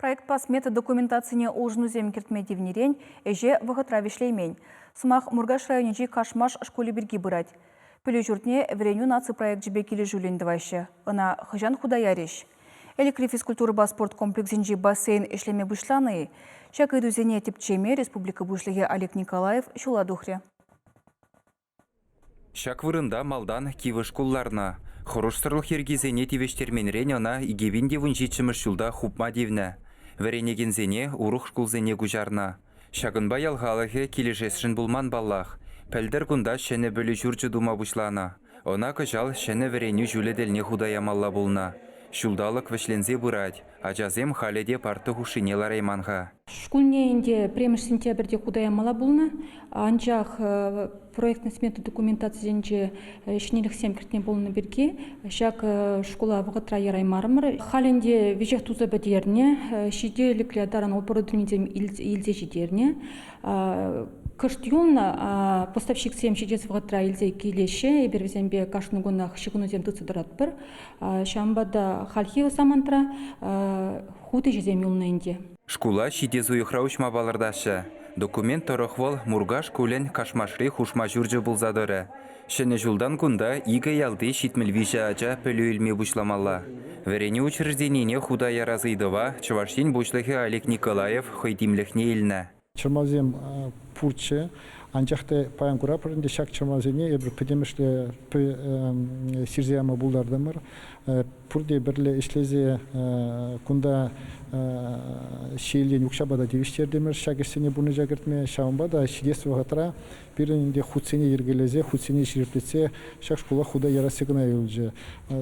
Проектпа смета документацине улшӑнусем кӗртме тивнӗрен ӗҫе вӑхӑтра вӗҫлеймен. Сӑмах Муркаш районӗнчи Кашмаш шкулӗ пирки пырать. Пӗлӳ ҫуртне Вӗренӳ наци проекчӗпе килӗшӳллӗн тӑваҫҫӗ. Ӑна хӑҫан хута ярӗҫ? Элӗкри физкультурӑпа спорт комплексӗнчи бассейн ӗҫлеме пуҫланӑ-и? Ҫак ыйтусене тӗпчеме республика Пуҫлӑхӗ Олег Николаев ҫула тухрӗ. Ҫак вырӑнта малтан кивӗ шкул ларнӑ. Хӑрушсӑрлӑх йӗркисене тивӗҫтерменрен ӑна 2017-мӗш ҫулта хупма тивнӗ. Вӗренекенсене урӑх шкулсене куҫарнӑ. Ҫакӑнпа ял халӑхӗ килӗшесшӗн пулман паллах. Пӗлтӗр кунта ҫӗнӗ пӗлӳ ҫурчӗ тума пуҫланӑ. Ӑна кӑҫал ҫӗнӗ вӗренӳ ҫулӗ тӗлне хута ямалла пулнӑ. Ҫулталӑк вӗҫленсе пырать, ачасем халӗ те парта хушшине ларайман-ха. Шкулне ӗнтӗ пӗрремӗш сентябрьте хута ямалла пулнӑ, анчах проектно-смета документацисенче ҫӗнӗлӗхсем кӗртнӗ пулнӑ пирки ҫак шкула вӑхӑтра яраймарӑмӑр. Халь ӗнтӗ веҫех туса пӗтернӗ, ҫителӗклӗ таран оборудованисем илсе ҫитернӗ. Кӑшт юлнӑ поставщиксем ҫитес вӑхӑтра илсе килеҫҫӗ. Эпир вӗсемпе кашни кунах ҫыхӑнусем тытса тӑратпӑр. Ҫавӑнпа та хальхи самантра хут ӗҫӗсем юлнӑ ӗнтӗ. Шкула ҫитес уйӑхра уҫма палӑртаҫҫӗ. Документ тӑрӑх вӑл Муркаш шкулӗн Кашмашри хушма ҫурчӗ пулса тӑрӗ. Ҫӗнӗ ҫултан кунта икӗ ялти 73 ача пӗлӳ илме пуҫламалла. Вӗренӳ учрежденине хута ярас ыйтӑва Чӑваш Ен Пуҫлӑхӗ Олег Николаев хӑй тимлӗхне илнӗ. Чӑрмавсем пурччӗ, анчах та паян куратпӑр ӗнтӗ ҫак чӑрмавсене эпир пӗтӗмӗшле сирсе яма пултартӑмӑр. Пурте пӗрле ӗҫлесе кунта ҫиелтен укҫапа та тивӗҫтертӗмӗр ҫак ӗҫсене пурнӑҫа кӗртме. Ҫавӑнпа та ҫитес вӑхӑтра пирӗн ӗнтӗ хутсене йӗркелесе, хутсене ҫирӗплетсе ҫак шкула хута ярасси кӑна юлчӗ.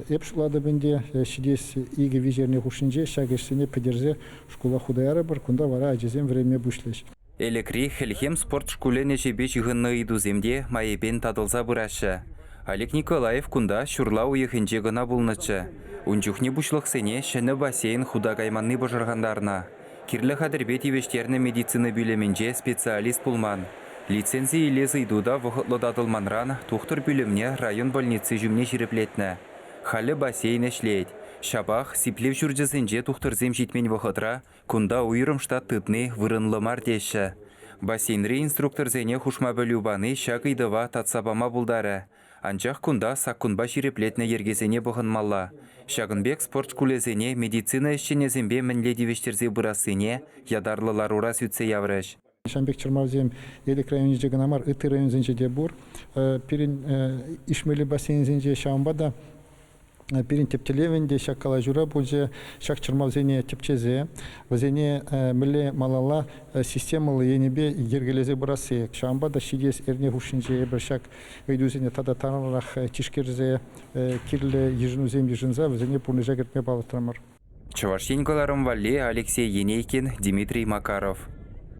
Эп шутлатӑп ӗнтӗ, ҫитес икӗ-виҫ эрне хушшинче ҫак ӗҫсене пӗтерсе Шкула хута ярӑпӑр, кунта вара ачасем вӗренме пуҫлӗҫ. Элӗкри Хӗлхем спорт шкулӗн ӗҫӗпе ҫыхӑннӑ ыйтусем те майӗпен татӑлса пыраҫҫӗ. Олег Николаев кунта ҫурла уйӑхӗнче кӑна пулнӑччӗ. Ун чухне пуҫлӑхсене ҫӗнӗ бассейн хута кайманни пӑшӑрхантарнӑ. Кирлӗ хатӗрпе тивӗҫтернӗ медицина пӳлӗмӗнче специалист пулман. Лицензи илес ыйту та вӑхӑтлӑ татӑлманран тухтӑр пӳлӗмне район больници ҫумне ҫирӗплетнӗ. Халӗ бассейн ӗҫлет. Ҫапах сиплев ҫурчӗсенче тухтӑрсем ҫитмен вӑхӑтра кунта уйрӑм штат тытни вырӑнлӑ мар теҫҫӗ. Бассейнри инструкторсене хушма пӗлӳ пани ҫак ыйтӑва татса пама пултарӗ. Анчах кунта саккунпа ҫирӗплетнӗ йӗркесене пӑхӑнмалла. Ҫакӑн пек спорт шкулӗсене медицина ӗҫченӗсемпе мӗнле тивӗҫтерсе пырассине ятарлӑ ларура сӳтсе яврӗҫ. Ҫавӑн пек чӑрмавсем Элӗк районӗнче кӑна мар, ытти районсенче те пур. Пирӗн ишмелли бассейнсенче ҫавӑнпа та пирӗн тӗп тӗллев ӗнтӗ ҫак калаҫура пулчӗ ҫак чӑрмавсене тӗпчесе вӗсене мӗнле малалла системӑллӑ енӗпе йӗркелесе пырасси. Ҫавӑнпа та ҫитес эрне хушшинче эпир ҫак ыйтусене тата тарӑнрах тишкерсе кирлӗ йышӑнусем йышӑнса вӗсене пурнӑҫа кӗртме палӑртрӑмӑр. Чӑваш Ен кӑларӑм валли Алексей Енейкин, Дмитрий Макаров.